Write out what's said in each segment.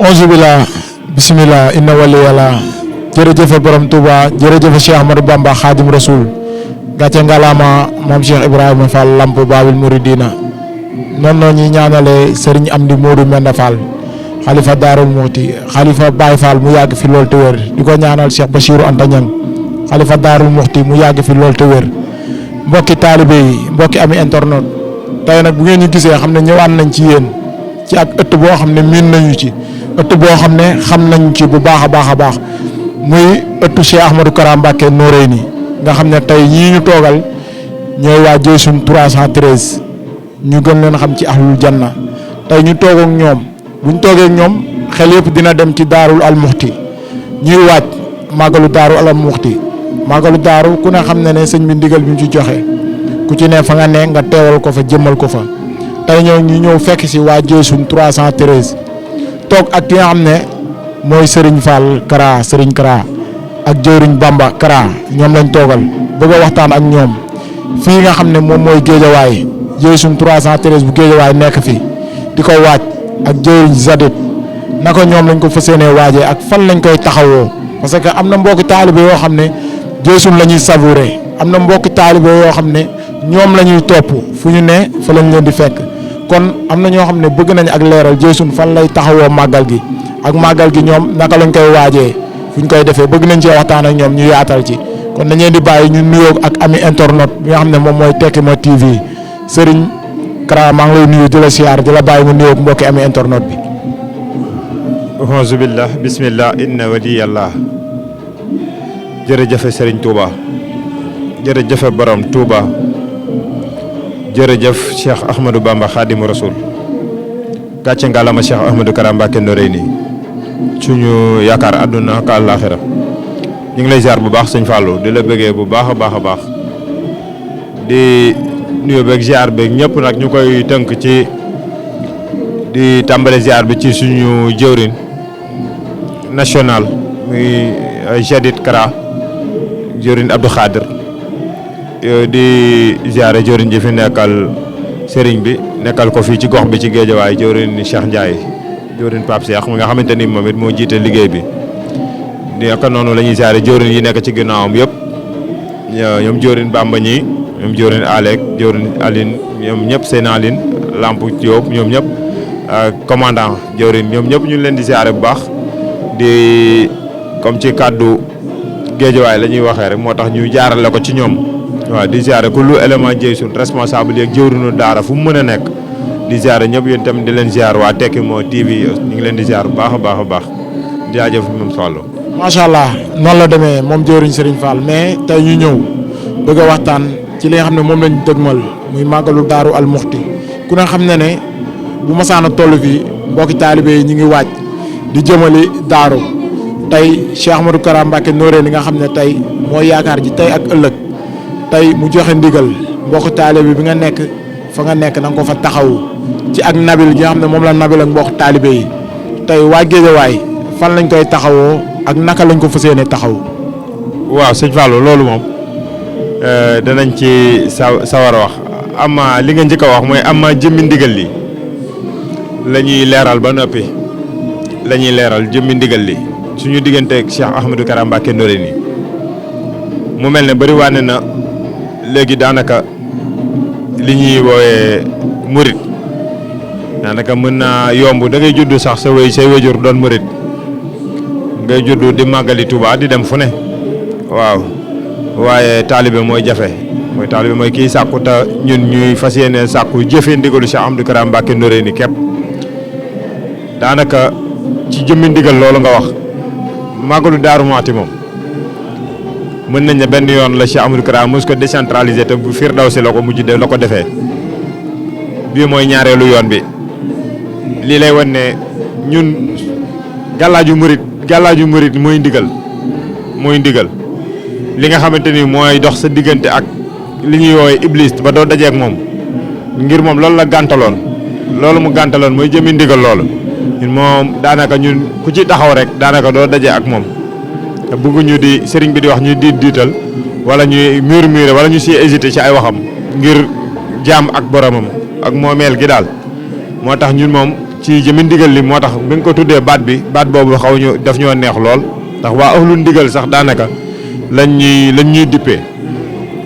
onze billah bismillah inna wali yàlla jërëjëfe borom Touba jërëjëfe Cheikh Ahmadou Bamba Khadim Rasoul gàcce ngalaama moom Cheikh Ibrahima Fall Lamp Babil Mouridina noonu ñi ñaanale Serigne Amdi Modou Menda Fall xalifa Daarul Muxti xalifa Baye Fall mu yàgg fi lool te wér di ko ñaanal Cheikh Bachirou Anta Niang xalifa Daarul Muxti mu yàgg fi lool te wér mbokki taalibe yi mbokki ami internet tey nag bu ngeen ñu gisee xam ne ñëwaat nañ ci yéen ci ak ëtt boo xam ne miin nañu ci ëtt boo xam ne xam nañ ci bu baax a baax a baax muy ëttu Cheikh Ahmadou Kara Mbacké Noreyni nga xam ne tey ñii ñu toogal ñooy waa Jeysun 313 ñu gën leen xam ci ahlul janna tey ñu toog ak ñoom buñ toogee ak ñoom xel yëpp dina dem ci daarul almuxti ñuy waaj màggalu daaru almuxti màggalu daaru ku ne xam ne ne sëñ bi ndigal bi mu ci joxe ku ci ne fa nga ne nga teewal ko fa jëmmal ko fa tey ñu ñëw fekk si waa Jeysun 313 toog ak ki nga xam ne mooy Serigne Fall Kara Serigne Kara ak jëwriñ Bamba Kara ñoom lañ toogal bëgg a waxtaan ak ñoom fii nga xam ne moom mooy géejawaay Jeysun 313 bu géejawaay nekk fi di ko waaj ak jëwriñ Zadit naka ñoom lañ ko fas yéenee waajee ak fan lañ koy taxawoo parce que am na mbokki taalibe yoo xam ne Jeysun la ñuy savouré am na mbokki taalibe yoo xam ne ñoom la ñuy topp fu ñu ne fa lañ leen di fekk kon am na ñoo xam ne bëgg nañ ak leeral Jeysun fan lay taxawoo màggal gi ak màggal gi ñoom naka lañ koy waajee fu ñu koy defee bëgg nañ cee waxtaan ak ñoom ñu yaatal ci kon dañ leen di bàyyi ñu nuyoo ak ami internet bi nga xam ne moom mooy Tekima TV Serigne Kara maa ngi lay nuyu di la siyaar di la bàyyi nga nuyoo ak mbokki ami internet bi. auzu billah bismillah inna waliyallah jërëjëfe Serigne Touba jërëjëfe borom Touba jërëjëf Cheikh Ahmadou Bamba Khadim Rasoul gàcce ngalama Cheikh Ahmadou Kara Mbacké Noreyni suñu yaakaar àdduna ak àllaaxira ñu ngi lay ziar bu baax sëñ Fallou di la bëggee bu baax a baax a baax di nuyu beeg ziar beeg ñëpp nag ñu koy tënk ci di tàmbale ziar bi ci suñu jëwrin national muy Jadit Kara jëwrin Abdou Khadir di ziare jëwrin ji fi nekkal sëriñ bi nekkal ko fii ci gox bi ci géejawaay jëwrin Cheikh Ndiaye jëwrin Pape Cheikh mi nga xamante ni moom it moo jiite liggéey bi di ak noonu la ñuy ziare jëwrin yi nekk ci ginnaawam yëpp ñoom jëwrin Bamba ñi ñoom jëwrin Alek jëwrin Aline ñoom ñëpp seen Aline Lamp Diop ñoom ñëpp commandant jëwrin ñoom ñëpp ñu leen di ziare bu baax di comme ci kàddu géejawaay la ñuy waxee rek moo tax ñu jaarale ko ci ñoom waaw di ziare ku lu élément Jeysun responsable yeeg jëwrinu daara fu mu mën a nekk di ziare ñëpp yéen tamit di leen ziar waa Tekima TV ñu ngi leen di ziar bu baax a baax a baax di jaajëf moom Fallou. macha allah noonu la demee moom jëwriñ Serigne Fall mais tey ñu ñëw bëgg a waxtaan ci li nga xam ne moom lañ dëgmal muy màggalu daaru almuxti ku ne xam ne ne bu masaana toll fii mbokki taalibe yi ñu ngi waaj di jëmali daaru tey Cheikh Ahmadou Kara Mbacké Noreyni nga xam ne tey mooy yaakaar ji tey ak ëllëg tey mu joxe ndigal mbokk taalibe bi nga nekk fa nga nekk na nga ko fa taxawu ci ak nabil gi nga xam ne moom la nabil ak mbokk taalibe yi tey waa Géejawaay fan lañ koy taxawoo ak naka lañ ko fas yéene taxaw. waaw sëñ Fallou loolu moom danañ ci sawar a wax ama li nga njëkk a wax mooy ama jëmmi ndigal li la ñuy leeral ba noppi la ñuy leeral jëmmi ndigal li suñu digganteeg Cheikh Ahmadou Kara Mbacké Noreyni mu mel ne bëri waane na léegi daanaka li ñuy woowee murit daanaka mën naa yomb da ngay judd sax say wéjur doon murit ngay judd di màggali Touba di dem fu ne waaw waaye taalibe mooy jafe mooy taalibe mooy kii sàkku te ñun ñuy fas yéene sàkku jëfee ndigalu Cheikh Ahmadou Kara Mbacké Noreyni képp daanaka ci jëmmi ndigal loolu nga wax màggalu Daaru Muxti moom mën nañ ne benn yoon la Cheikh Ahmadou Kara mos ko décentralisé te bu Firdawsi la ko mujj de la ko defee bii mooy ñaareelu yoon bi lii lay wan ne ñun gàllaaju murit mooy ndigal li nga xamante ni mooy dox sa diggante ak li ñuy woowee iblis ba doo dajeek moom ngir moom loolu la gàntaloon loolu mu gàntaloon mooy jëmi ndigal loolu ñun moom daanaka ñun ku ci taxaw rek daanaka doo daje ak moom te bëgguñu di sëriñ bi di wax ñuy diital wala ñuy murmurer wala ñu siy hésiter ci ay waxam ngir jaam ak boromam ak moomeel gi daal moo tax ñun moom ci jëmi ndigal li moo tax bi nga ko tuddee baat boobu xaw ñu daf ñoo neex lool ndax waa ahlu ndigal sax daanaka lañ ñuy dippee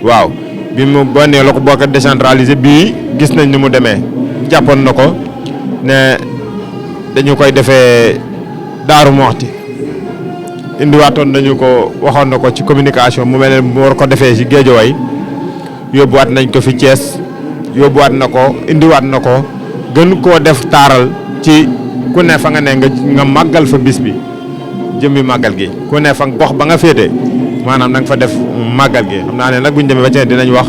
waaw bi mu boo nee la ko boo ko décentralisé bii gis nañ ni mu demee jàppoon na ko ne dañu koy defee Daaru Moxti indiwaatoon nañu ko waxoon na ko ci communication mu mel ne mu war ko defee ci Géejawaay yóbbuwaat nañ ko fi Thiès yóbbuwaat na ko indiwaat na ko gën koo def taaral ci ku ne fa nga ne nga màggal fa bis bi jëmmi màggal gi ku ne fa gox ba nga féete maanaam na nga fa def màggal gi xam naa ne nag bu ñu demee ba ci dinañ wax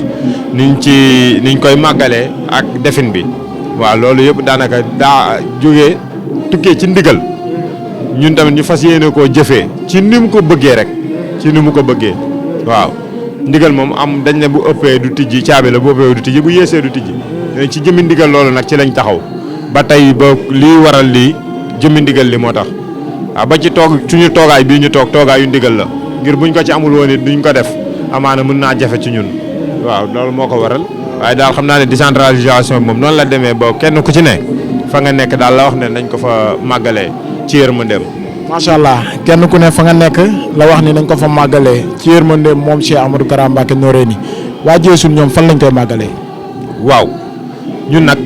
niñ koy màggalee ak defin bi waaw loolu yëpp daanaka daa jógee tukkee ci ndigal ñun tamit ñu fas yéene koo jëfee ci ni mu ko bëggee rek ci ni mu ko bëggee waaw ndigal moom am dañ ne bu ëppee du tijji caabi la bu ëppee du tijji bu yéesee du tijji ci jëmmi ndigal loolu nag ci lañ taxaw ba tey ba lii waral lii jëmmi ndigal li moo tax waaw ba ci toog suñu toogaay bii ñu toog toogaayu ndigal la ngir buñ ko ci amul woon it duñ ko def amaana mën naa jafe ci ñun waaw loolu moo ko waral waaye daal xam naa ne décentralisation bi moom noonu la demee ba kenn ku ci ne fa nga nekk daal la wax ne nañ ko fa màggalee ci yërmandeem. macha allah kenn ku ne fa nga nekk la wax ni nañ ko fa màggalee ci yërmandeem moom Cheikh Ahmadou Kara Mbacké Noreyni waa Dieysoune ñoom fan lañ koy màggalee. waaw ñun nag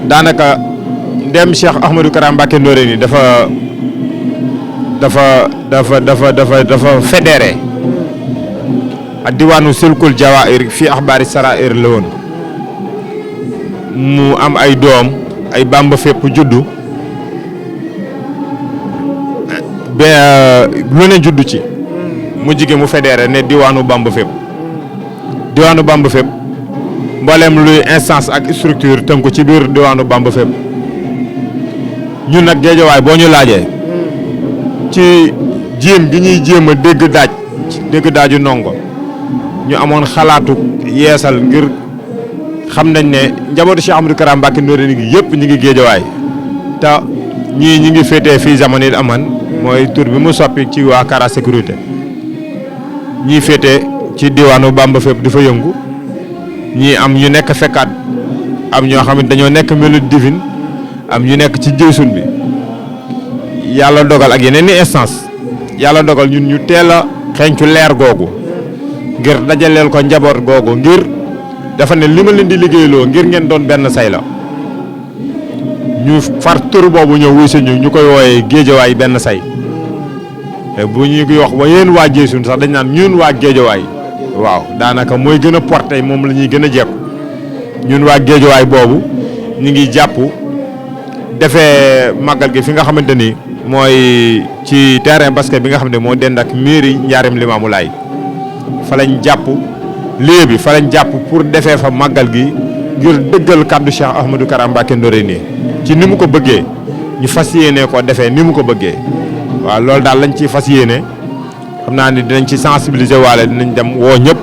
daanaka ndem Cheikh Ahmadou Kara Mbacké Noreyni dafa fédéré ak diwaanu Silkul Jawaahir fii axbaari sarair la woon mu am ay doom ay Bamba fépp juddu ba lu ne juddu ci mu jigéen mu fédéré ne diwaanu Bamba fépp mbooleem luy instance ak structure tënku ci biir diwaanu Bamba fépp ñun nag Géejawaay boo ñu laajee ci jéem gi ñuy jéem a dégg daaju ndongo ñu amoon xalaatu yeesal ngir xam nañ ne njabootu Cheikh Ahmadou Kara Mbacké Noreyni gi yëpp ñu ngi Géejawaay te ñii ñi ngi féetee fii Zamanil Aman mooy tur bi mu soppi ci waa Kara sécurité ñii féetee ci diwaanu Bamba fépp di fa yëngu ñii am ñu nekk fekkaat am ñoo xam ne dañoo nekk Mélodie Divine am ñu nekk ci Dieysoune bi yàlla dogal ak yeneen i instance yàlla dogal ñun ñu teel a xeeñcu leer googu ngir dajaleel ko njaboot googu ngir dafa ne li ma leen di liggéeyloo ngir ngeen doon benn say la ñu far tur boobu ñëw wuy si ñu koy wooyee Géejawaay benn say bu ñu koy wax ba yéen waa Dieysoune sax dañ naan ñun waa Géejawaay waaw daanaka mooy gën a porté moom la ñuy gën a jekku ñun waa Géejawaay boobu ñu ngi jàpp defee màggal gi fi nga xamante ni mooy ci terrain basket bi nga xam ne moo dend ak mairie Njaareem Limaamulaay fa lañ jàpp lieu bi fa lañ jàpp pour defee fa màggal gi ngir dëggal kàddu Cheikh Ahmadou Kara Mbacké Noreyni ci ni mu ko bëggee ñu fas yéene ko defee ni mu ko bëggee waaw loolu daal lañ ci fas yéene xam naa ni dinañ ci sensibiliser waale dinañ dem woo ñëpp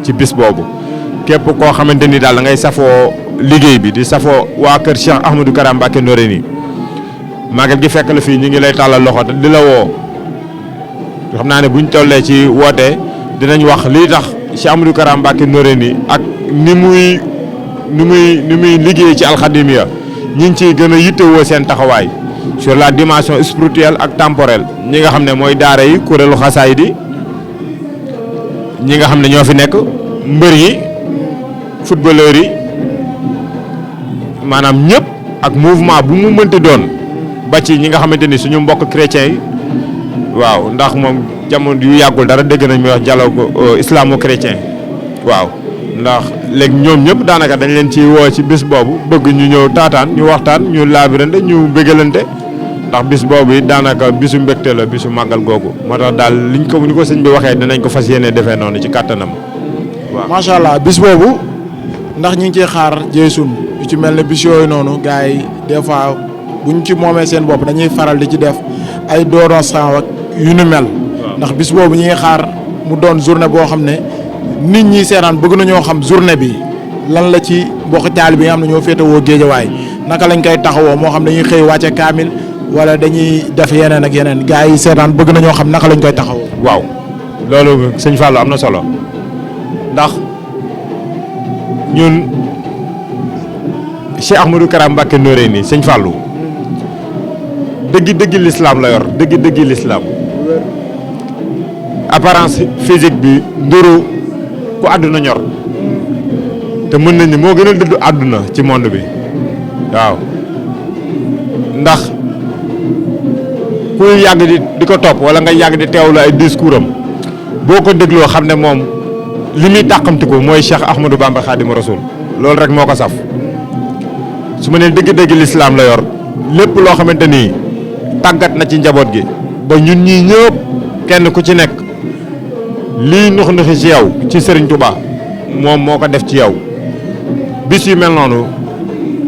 ci bis boobu képp koo xamante ni daal da ngay safoo liggéey bi di safoo waa kër Cheikh Ahmadou Kara Mbacké Noreyni màggal gi fekk la fii ñu ngi lay tàllal loxo te di la woo xam naa ne buñ tollee ci woote dinañ wax lii tax Cheikh Ahmadou Kara Mbacké Noreyni ak ni muy liggéey ci alxadimiya ñi ngi ciy gën a yittewoo seen taxawaay sur la dimension spirituelle ak temporelle ñi nga xam ne mooy daara yi kuréelu xasaayid yi ñi nga xam ne ñoo fi nekk mbër yi footballeur yi maanaam ñëpp ak mouvement bu mu mënti doon ba ci ñi nga xamante ni suñu mbokk chrétiens yi waaw ndax moom jamono yu yàggul dara dégg nañ muy wax dialogue islamo-chrétien waaw ndax léegi ñoom ñëpp daanaka dañ leen ci woo ci bis boobu bëgg ñu ñëw taataan ñu waxtaan ñu laabirante ñu bëggalante ndax bis boobu it daanaka bisu mbégte la bisu màggal googu moo tax daal liñ ko ni ko sëñ bi waxee dinañ ko fas yéene defee noonu ci kàttanam waaw. macha allah bis boobu ndax ñi ngi ciy xaar Dieysoune yu ci mel ne bis yooyu noonu gars yi des fois buñ ci moomee seen bopp dañuy faral di ci def ay doon sang ak yu nu mel. ndax bis boobu ñi ngi xaar mu doon journée boo xam ne nit ñi seetaan bëgg nañoo xam journée bi lan la ci mbokk taal bi nga xam ne ñoo féetewoo Géejawaay naka lañ koy taxawoo moo xam dañuy xëy wàcce kaamil wala dañuy def yeneen ak yeneen gars yi seetaan bëgg nañoo xam naka lañ koy taxawoo. waaw loolu sëñ Fallou am na solo ndax ñun Cheikh Ahmadou Kara Mbacké Noreyni sëñ Fallou dëggi l'islam la yor dëggi l'islam apparence physique bi nduru ku àdduna ñor te mën nañ ni moo gën a dëddu àdduna ci monde bi waaw ndax ku yàgg di ko topp wala nga yàgg di teewlu ay discours am boo ko dégloo xam ne moom li muy tàqamtiku mooy Cheikh Ahmadou Bamba Khadim Rasoul loolu rek moo ko saf su ma nee dëgg-dëgg l'islam la yor lépp loo xamante ni tàggat na ci njaboot gi ba ñun ñii ñëpp kenn ku ci nekk lii nux-nuxi ci yow ci Serigne Touba moom moo ko def ci yow bis yu mel noonu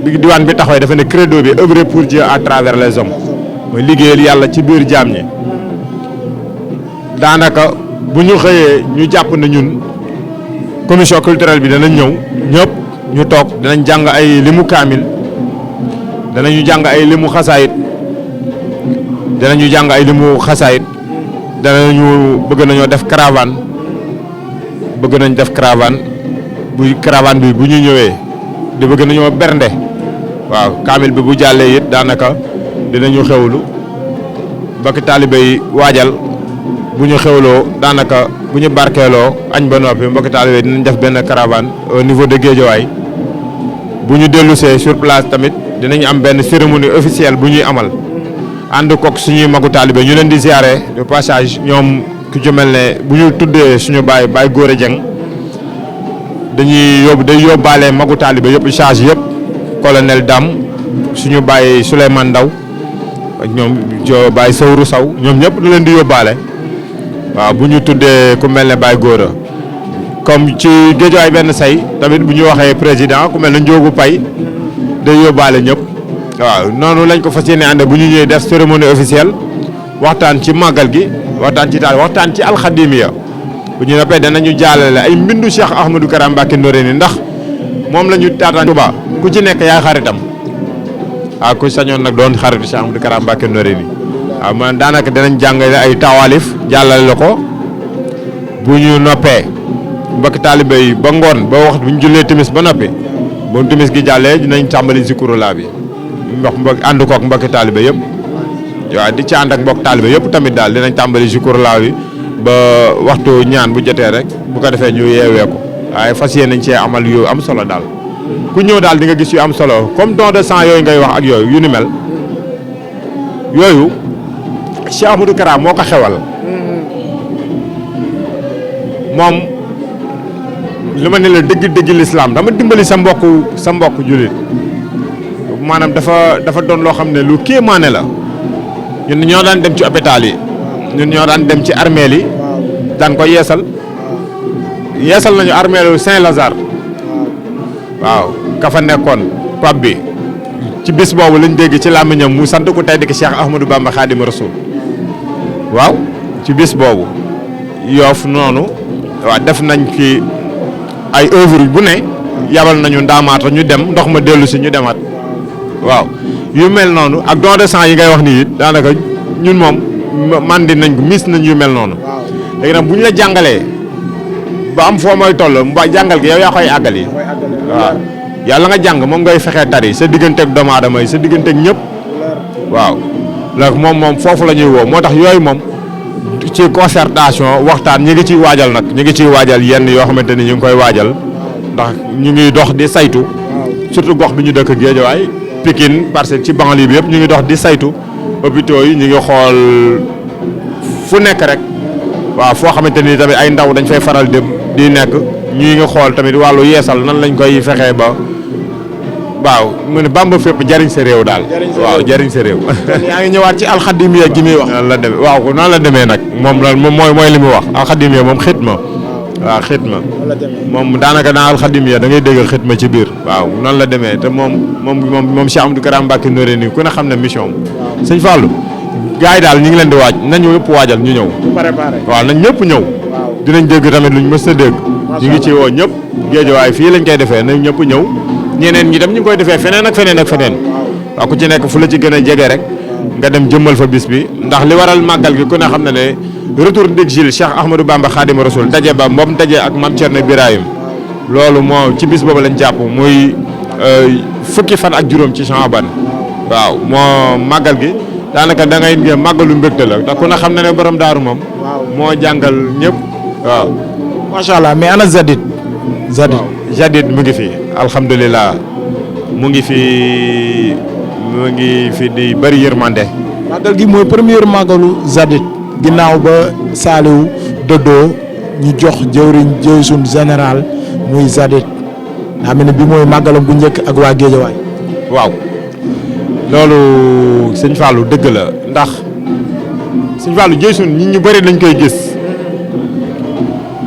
bi diwaan bi taxawee dafa ne credo bi œuvrer pour Dieu à travers les hommes mooy liggéeyal yàlla ci biir jaam ñi daanaka bu ñu xëyee ñu jàpp ne ñun commission culturelle bi danañ ñëw ñëpp ñu toog danañ jàng ay limu kaamil danañu jàng ay limu xasaayit danañu bëgg nañoo def caravane bu caravane bi bu ñu ñëwee di bëgg nañoo bernde waaw kaamil bi bu jàllee it daanaka dinañu xewlu bakki taalibe yi waajal bu ñu xewloo daanaka bu ñu barkeeloo añ ba noppi mbokki taalibe dinañ def benn caravane au niveau de Guédiawaye bu ñu dellusee sur place tamit dinañ am benn cérémonie officielle bu ñuy amal ànd kook suñuy magu taalibe ñu leen di ziare de passage ñoom ku ci mel ne bu ñu tuddee suñu baay Gora Dieng day yóbbaale magu taalibe yëpp charge yëpp colonel Dame suñu baay Souleymane Ndaw ak ñoom baay Sawru Saw ñoom ñëpp du leen di yóbbaale waaw bu ñu tuddee ku mel ne Baye Gora comme ci Guédiawaye benn say tamit bu ñu waxee président ku mel ne Ndiogou Paye day yóbbaale ñëpp waaw noonu lañ ko fas yéene ànd bu ñu ñëwee def cérémonie officielle waxtaan ci màggal gi waxtaan ci alxadimiya bu ñu noppee danañu jàllale ay mbindu Cheikh Ahmadou Kara Mbacké Noreyni ndax moom la ñu taataan Touba ku ci nekk yaay xaritam waaw ku sañoon nag doon xaritu Cheikh Ahmadou Kara Mbacké Noreyni waaw man daanaka danañ jàngale ay tawaalif jàllale la ko bu ñu noppee mbokk taalibe yi ba ngoon ba waxtu bu ñu jullee timis ba noppi bu timis gi jàllee dinañ tàmbali zikurulaa bi mbokk ànd kook mbokki taalibe yëpp waaw di ci ànd ak mbokk taalibe yëpp tamit daal dinañ tàmbali zikurulaa bi ba waxtu ñaan bu jotee rek bu ko defee ñu yeewee ko waaye fas yéene nañ cee amal yu am solo daal ku ñëw daal di nga gis yu am solo comme don de sang yooyu ngay wax ak yooyu yu ni mel yooyu Cheikh Ahmadou Kara moo ko xewal moom li ma ne la dëgg l'islam dama dimbali sa mbokk jullit maanaam dafa doon loo xam ne lu kéemaane la ñun ñoo daan dem ci hôpital yi ñun ñoo daan dem ci armeel yi daan ko yeesal nañu armeelu Saint-Lazare waaw ka fa nekkoon pap bi ci bis boobu lañ dégg ci làmmiñam mu sant ku tedd ki Cheikh Ahmadou Bamba Khadim Rasoul waaw ci bis boobu Yoff noonu waaw def nañ fi ay œuvre bu ne yabal nañu ndaamaata ñu dem ndox ma dellu si ñu demaat waaw yu mel noonu ak don de sang yi ngay wax nii it daanaka ñun moom mandi nañ ko mis nañ yu mel noonu léegi nag bu ñu la jàngalee ba am foo mooy toll mba jàngal gi yow yaa koy àggal yi waaw yàlla nga jàng moom ngay fexee tari sa digganteeg doomu aadama yi sa digganteeg ñëpp waaw léegi moom foofu la ñuy woo moo tax yooyu moom ci concertation waxtaan ñi ngi ciy waajal nag ñi ngi ciy waajal yenn yoo xamante ni ñu ngi koy waajal ndax ñu ngi dox di saytu surtout gox bi ñu dëkk Guédiawaye Pikine parce que ci banlieue bi yëpp ñu ngi dox di saytu hôpitaux yi ñu ngi xool fu nekk rek waaw foo xamante ni tamit ay ndaw dañ fay faral di nekk ñu ngi xool tamit wàllu yeesal nan lañ koy fexee ba waaw mu ne Bamba fépp jariñ sa réew daal waaw jariñ sa réew yaa ngi ñëwaat ci alxadimiya gi muy wax noonu la demee waaw noonu la demee nag moom mooy li muy wax alxadimiya moom xitma waaw xitma moom daanaka naa alxadimiya da ngay dégg xitma ci biir waaw noonu la demee te moom Cheikh Ahmadou Kara Mbacké Noreyni ku ne xam ne mission sëñ Fallou gars yi daal ñu ngi leen di waaj nañu ñëpp waajal ñu ñëw waaw nañ ñëpp ñëw dinañ dégg tamit luñ mës a dégg ñu ngi ci woo ñëpp Guédiawaye fii lañ koy defee nañ ñëpp ñëw ñeneen ñi tam ñu ngi koy defee feneen ak feneen waaw ku ci nekk fu la ci gën a jege rek nga dem jëmmal fa bis bi ndax li waral màggal gi ku ne xam na ne retour d'exil Cheikh Ahmadou Bamba Khadim Rasoul daje ba moom daje ak Mame Thierno Birahim loolu moo ci bis boobu lañ jàpp muy fukki fan ak juróom ci Chaban waaw moo màggal gi daanaka da ngay màggalu mbégte la te ku ne xam na ne borom daaru moom. moo jàngal ñëpp waaw. macha allah mais ana Zadid. Zadid mu ngi fi alhamdulilah mu ngi fi di bëri yërmande. màggal gi mooy première màggalu Zadid ginnaaw ba Saliou dëddoo ñu jox jëw suñ général muy Zadid daa mel ne bi mooy màggalam bu njëkk ak waa Géejawaay. waaw loolu sëñ Fallou dëgg la ndax sëñ Fallou jëy suñ nit ñu bëri dañ koy gis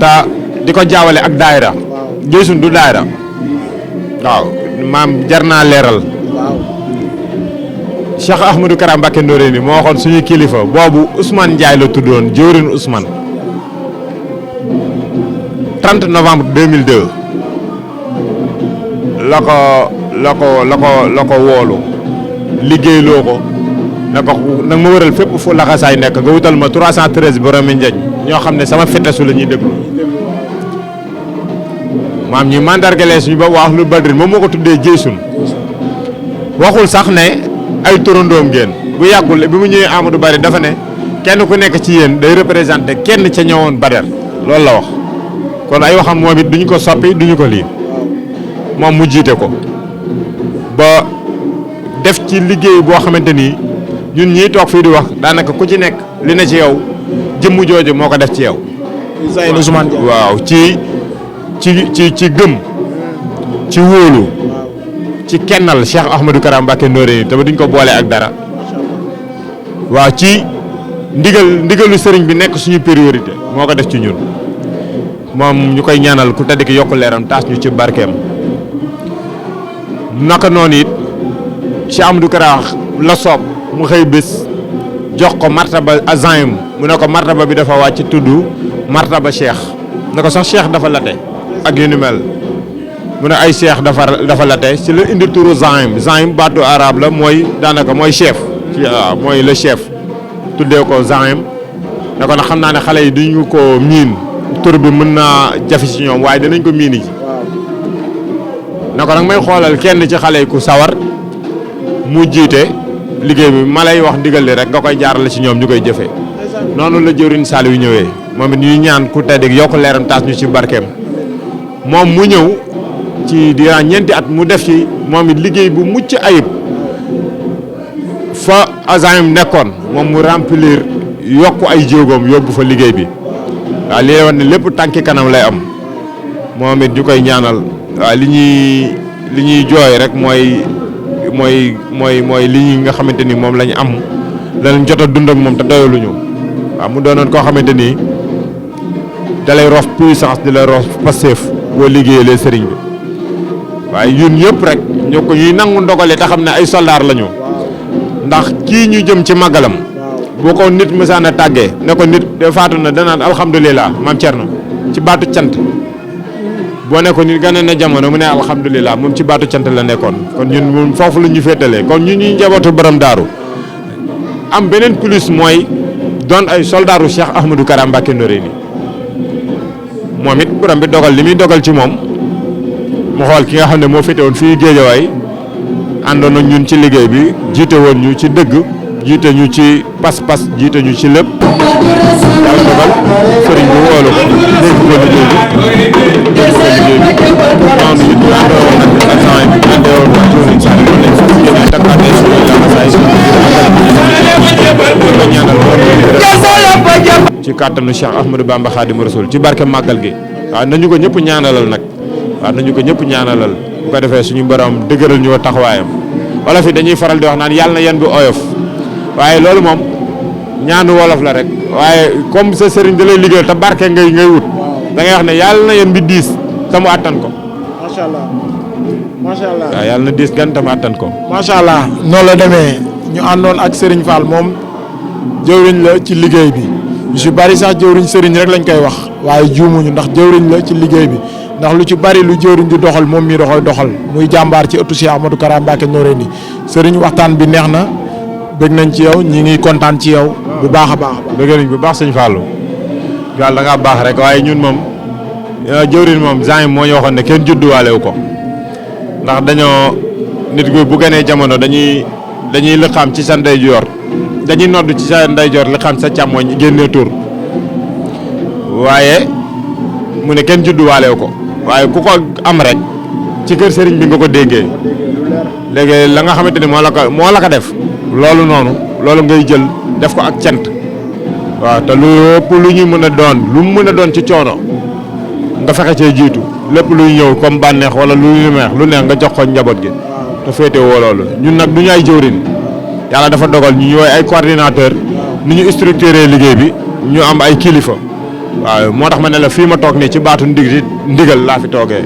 te di ko jaawale ak daayira jëy suñ du daayira waaw maam jar naa leeral. Cheikh Ahmadou Kara Mbacké Noreyni moo waxoon suñu kilifa boobu Ousmane Ndiaye la tuddoon jëwrin Ousmane 30 novembre 2002 la ko woolu liggéeyloo ko na ko nag ma wëral fépp fu laxasaay nekk nga wutal ma 313 boromi njañ ñoo xam ne sama fettesu la ñuy déglu maam ñi mandargalee suñu ba wax lu badrin moom moo ko tuddee jëysun waxul sax ne ay turandoom ngeen bu yàggul bi mu ñëwee Amadou Bari dafa ne kenn ku nekk ci yéen day représenté kenn ca ñëwoon Badar loolu la wax kon ay waxam moom it duñu ko soppi duñu ko lii moom mu jiite ko ba def ci liggéey boo xamante ni ñun ñii toog fii di wax daanaka ku ci nekk li na ci yow jëmm jooju moo ko def ci yow. waaw ci gëm ci wóolu ci kennal Cheikh Ahmadou Kara Mbacké Noreyni te duñ ko boole ak dara waaw ci ndigalu sëriñ bi nekk suñu priorité moo ko def ci ñun moom ñu koy ñaanal ku tedd ki yokk leeram taas ñu ci barkeem naka noonu it Cheikh Ahmadou Kara la soob mu xëy bés jox ko martaba azaim mu ne ko martaba bi dafa wàcc tudd martaba Cheikh ne ko sax Cheikh dafa late ak yu ni mel mu ne ay cheikh dafa late ci la indi turu zaim baatu arab la mooy daanaka mooy chef ci waaw mooy le chef tuddee ko zaim ne ko nag xam naa ne xale yi duñu ko miin tur bi mën naa jafe ci ñoom waaye danañ ko miini ji ne ko nag may xoolal kenn ci xale yi ku sawar mu jiite liggéey bi ma lay wax ndigal li rek nga koy jaarale ci ñoom ñu koy jëfee noonu la jëwriñ Saliou ñëwee moom it ñuy ñaan ku tedd yokk leeram taas ñu ci barkeem moom mu ñëw ci durant ñeenti at mu def ci moom it liggéey bu mucc ayib fa Azim nekkoon moom mu remplir yokk ay jéegoom yóbbu fa liggéey bi waaw li lay wax ne lépp tànki kanam lay am moom it ñu koy ñaanal waaw li ñuy jooy rek mooy li nga xamante ni moom la ñu am danañ jot a dund ak moom te doyaluñu waaw mu doonoon koo xamante ni da lay roof puissance di la roof passeef boo liggéeyalee sëriñ bi waaye ñun yëpp rek ñoo ko ñuy nangu ndogale te xam ne ay soldaar lañu ndax kii ñu jëm ci màggalam boo ko nit mësaan a tàggee ne ko nit de faatu na danaan alhamdulilah maam Thierno ci baatu cant boo ne ko nit gane na jamono mu ne alhamdulilah moom ci baatu cant la nekkoon kon ñun moom foofu la ñu féetalee kon ñun ñuy njabootu borom daaru am beneen plus mooy doon ay soldaaru Cheikh Ahmadou Kara Mbacké Noreyni moom it borom bi dogal li muy dogal ci moom mu xool ki nga xam ne moo féete woon fii Géejawaay àndoon ak ñun ci liggéey bi jiite woon ñu ci dëgg jiite ñu ci pas-pas jiite ñu ci lépp yàlla dogal sëriñ bi woolu ko dénk ko liggéey bi noonu it ñu àndoo woon nag agent bi àndee woon ak jëwriñ sax ñu nekk fas yéene takkaatee suñu laxasaay ko ñaanal ci kàttanu Cheikh Ahmadou Bamba Khadim Rasoul ci barke màggal gi waaw nañu ko ñëpp ñaanalal nag waaw nañu ko ñëpp ñaanalal bu ko defee suñu borom dëgëral ñu taxawaayam wolof yi dañuy faral di wax naan yàlla na yan bi oyof waaye loolu moom ñaanu wolof la rek waaye comme sa sëriñ da lay liggéeyal te barke ngay wut da ngay wax ne yàlla na yan bi diis te mu attan ko. macha allah macha allah. waaw yàlla na diis gan te mu attan ko. macha allah noonu la demee ñu àndoon ak Serigne Fall moom jëwriñ la ci liggéey bi ñu si bari sax jëwriñ Serigne rek lañ koy wax waaye juumuñu ndax jëwriñ la ci liggéey bi. ndax lu ci bari lu jëwriñ di doxal moom mii doxal muy jàmbaar ci ëttu Cheikh Ahmadou Kara Mbacké Noreyni sëriñ waxtaan bi neex na bëgg nañ ci yow ñi ngi kontaan ci yow bu baax a baax. bëgg nañ bu baax sëñ Fallou daal da ngaa baax rek waaye ñun moom jëwriñ moom Zaim moo ñu waxoon ne kenn judduwaale wu ko ndax dañoo nit gu bu gënee jamono dañuy lëqaam ci sa ndeyjoor dañuy nodd ci sa ndeyjoor li xam sa càmmooñ génnee tur waaye mu ne kenn judduwaalew ko waaye ku ko am rek ci kër sëriñ bi nga ko déggee léegi la nga xamante ni moo la ko def loolu noonu loolu ngay jël def ko ak cant waaw te lépp lu ñu mën a doon lu mu mën a doon ci coono nga fexe cee jiitu lépp luy ñëw comme bànneex wala lu neex lu neex nga jox ko njaboot gi te féete woo loolu ñun nag du ñu ay jëwrin yàlla dafa dogal ñu ñooy ay coordinateur ni ñu structuré liggéey bi ñu am ay kilifa waaw moo tax ma ne la fii ma toog nii ci baatu ndigal laa fi toogee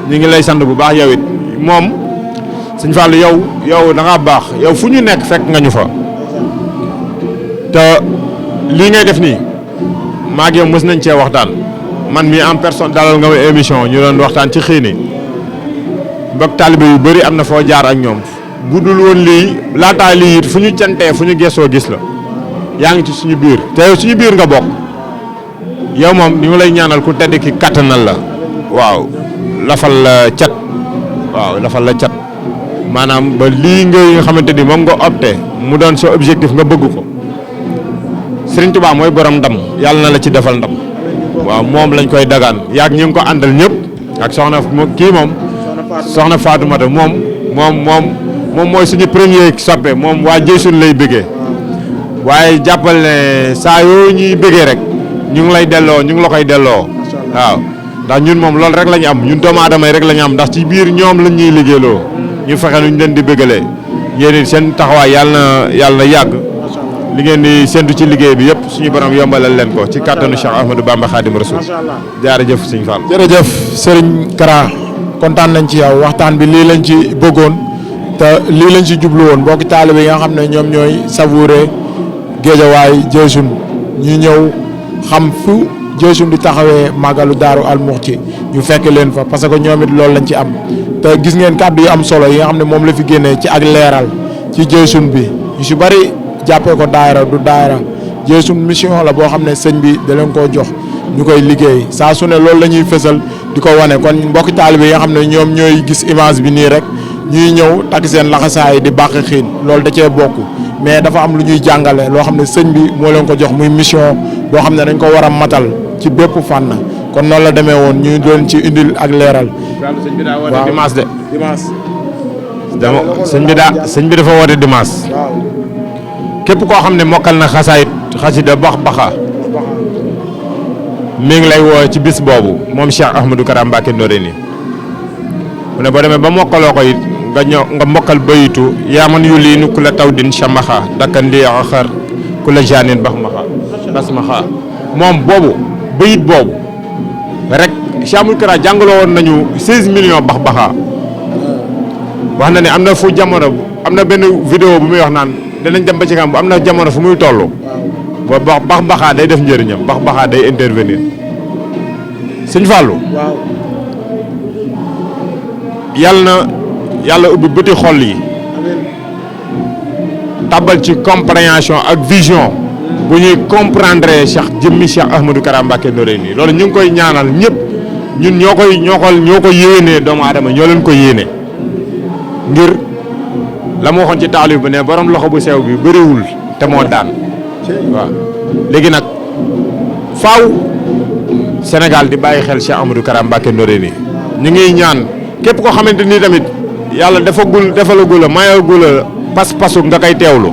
ñu ngi lay sant bu baax yow it moom sëñ Fallou yow da ngaa baax yow fu ñu nekk fekk nga ñu fa te lii ngay def nii maa ngi yow mës nañ cee waxtaan man mii en personne dalal nga ma émission ñu doon waxtaan ci xiini mbokk taalibe yu bëri am na foo jaar ak ñoom bu dul woon lii laataa lii it fu ñu cantee fu ñu gëstoo gis la yaa ngi ci suñu biir te yow suñu biir nga bokk yow moom ñu ngi lay ñaanal ku tedd ki kattanal la waaw lafal la cat waaw lafal la cat maanaam ba lii nga xamante ni moom nga opté mu doon sa objectif nga bëgg ko Serigne Touba mooy borom ndam yàlla na la ci defal ndam waaw moom lañ koy dagaan yaag ñi ngi ko àndal ñëpp ak soxna kii moom soxna Fatoumata moom mooy suñu premier soppe moom waa Jeysun lay bëggee waaye jàppal ne saa yoo ñuy bëggee rek ñu ngi lay delloo ñu ngi la koy delloo waaw ndax ñun moom loolu rek la ñu am ñun doomu aadama yi rek la ñu am ndax ci biir ñoom lañ ñuy liggéeyloo ñu fexe nu ñu leen di bëggalee yéen it seen taxawaay yàlla na yàgg li ngeen di séntu ci liggéey bi yëpp suñu borom yombalal leen ko ci kàttanu Cheikh Ahmadou Bamba Khadim Rasoul jërëjëf sëñ Fall. jërëjëf Serigne Kara kontaan nañ ci yow waxtaan bi lii lañ ci bëggoon te lii lañ ci jublu woon mbokki taalibe yi nga xam ne ñoom ñooy savouré Géejawaay Jeysun ñu ñëw xam fu Jeysun di taxawee màggalu Daaru Almuxti ñu fekk leen fa parce que ñoom it loolu lañ ci am te gis ngeen kàddu yu am solo yi nga xam ne moom la fi génnee ci ak leeral ci Jeysun bi ñu si bari jàppee ko daayira du daayira Jeysun mission la boo xam ne sëñ bi da leen koo jox ñu koy liggéey saa su ne loolu la ñuy fësal di ko wane kon mbokki taalibe yi nga xam ne ñoom ñooy gis image bi nii rek ñuy ñëw takk seen laxasaay di bàq xiin loolu da cee bokk mais dafa am lu ñuy jàngale loo xam ne sëñ bi moo leen ko jox muy mission boo xam ne dañ ko war a matal ci bépp fànn kon noonu la demee woon ñu doon ci indil ak leeral. sëñ bi daa woote dimanche de. dimanche. sëñ bi dafa woote dimanche. képp koo xam ne mokkal na xasida baxa mi ngi lay woo ci bis boobu moom Cheikh Ahmadou Kara Mbacké Noreyni mu ne boo demee ba mokkaloo ko it nga ñëw nga mokkal bayitu yaa man yu lii nu ku la taw din chamaxa dakkan li xar ku la janin basmaxa moom boobu bayit boobu rek Cheikh Ahmadou Kara jàngaloo woon nañu 16 millions baxa wax na ne am na fu jamono am na benn vidéo bu muy wax naan danañ dem ba ci kam bu am na jamono fu muy toll ba baxaa day def njëriñam baxaa day intervenir sëñ Fallou waaw yàlla ubbi bëti xol yi tabal ci compréhension ak vision bu ñuy comprendre jëmmi Cheikh Ahmadou Kara Mbacké Noreyni loolu ñu ngi koy ñaanal ñëpp ñun ñoo ko yéenee doomu aadama ñoo leen ko yéene ngir la ma waxoon ci taalib bi ne borom loxo bu sew bi bëriwul te moo daan waaw léegi nag faaw Sénégal di bàyyi xel Cheikh Ahmadou Kara Mbacké Noreyni ñu ngi ñaan képp koo xamante ni tamit yàlla defalagul la mayagul la pas-pasu nga koy teewlu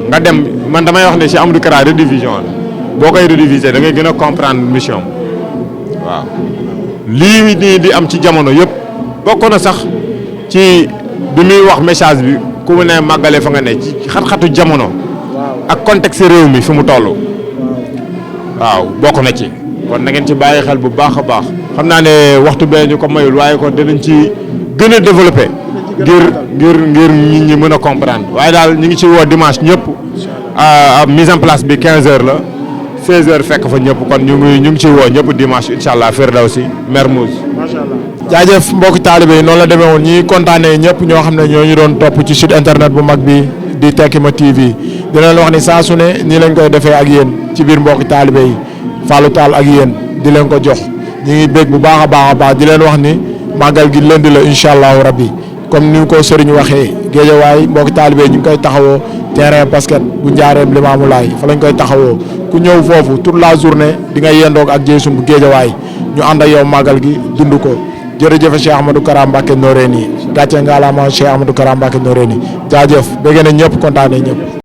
nga dem man damay wax ne Cheikh Ahmadou Kara redivision la boo koy rediviser da ngay gën a comprendre mission waaw lii nii di am ci jamono yëpp bokk na sax ci bi muy wax message bi ku mu ne màggale fa nga ne ci xat-xatu jamono ak contexte réew mi fi mu toll waaw bokk na ci kon na ngeen ci bàyyi xel bu baax a baax xam naa ne waxtu bee ñu ko mayul waaye kon dinañ ci gën a développé ngir nit ñi mën a comprendre waaye daal ñu ngi ci woo dimanche ñëpp mise en place bi 15h la 16h fekk fa ñëpp kon ñu ngi ci woo ñëpp dimanche incha allah Firdawsi Mermoz. macha allah jaajëf mbokki taalibe yi noonu la demee woon ñi kontaanee ñëpp ñoo xam ne ñoo ñu doon topp ci site internet bu mag bi di Tekima TV di leen wax ni saa su ne nii lañ koy defee ak yéen ci biir mbokki taalibe yi Fallou Tall ak yéen di leen ko jox ñu ngi bég bu baax a baax di leen wax ni màggal gi lënd la incha allahu rabbi comme ni ko sëriñ waxee Géejawaay mbokki taalibe yi ñu ngi koy taxawoo terrain basket bu njaareem Limaamulaay fa lañ koy taxawoo ku ñëw foofu toute la journée di nga yendoog ak Jeysun bu Géejawaay ñu ànd ak yow màggal gi dund ko jërëjëf Cheikh Ahmadou Kara Mbacké Noreyni gàcce ngalaama Cheikh Ahmadou Kara Mbacké Noreyni jaajëf bëgg na ñëpp kontaane ñëpp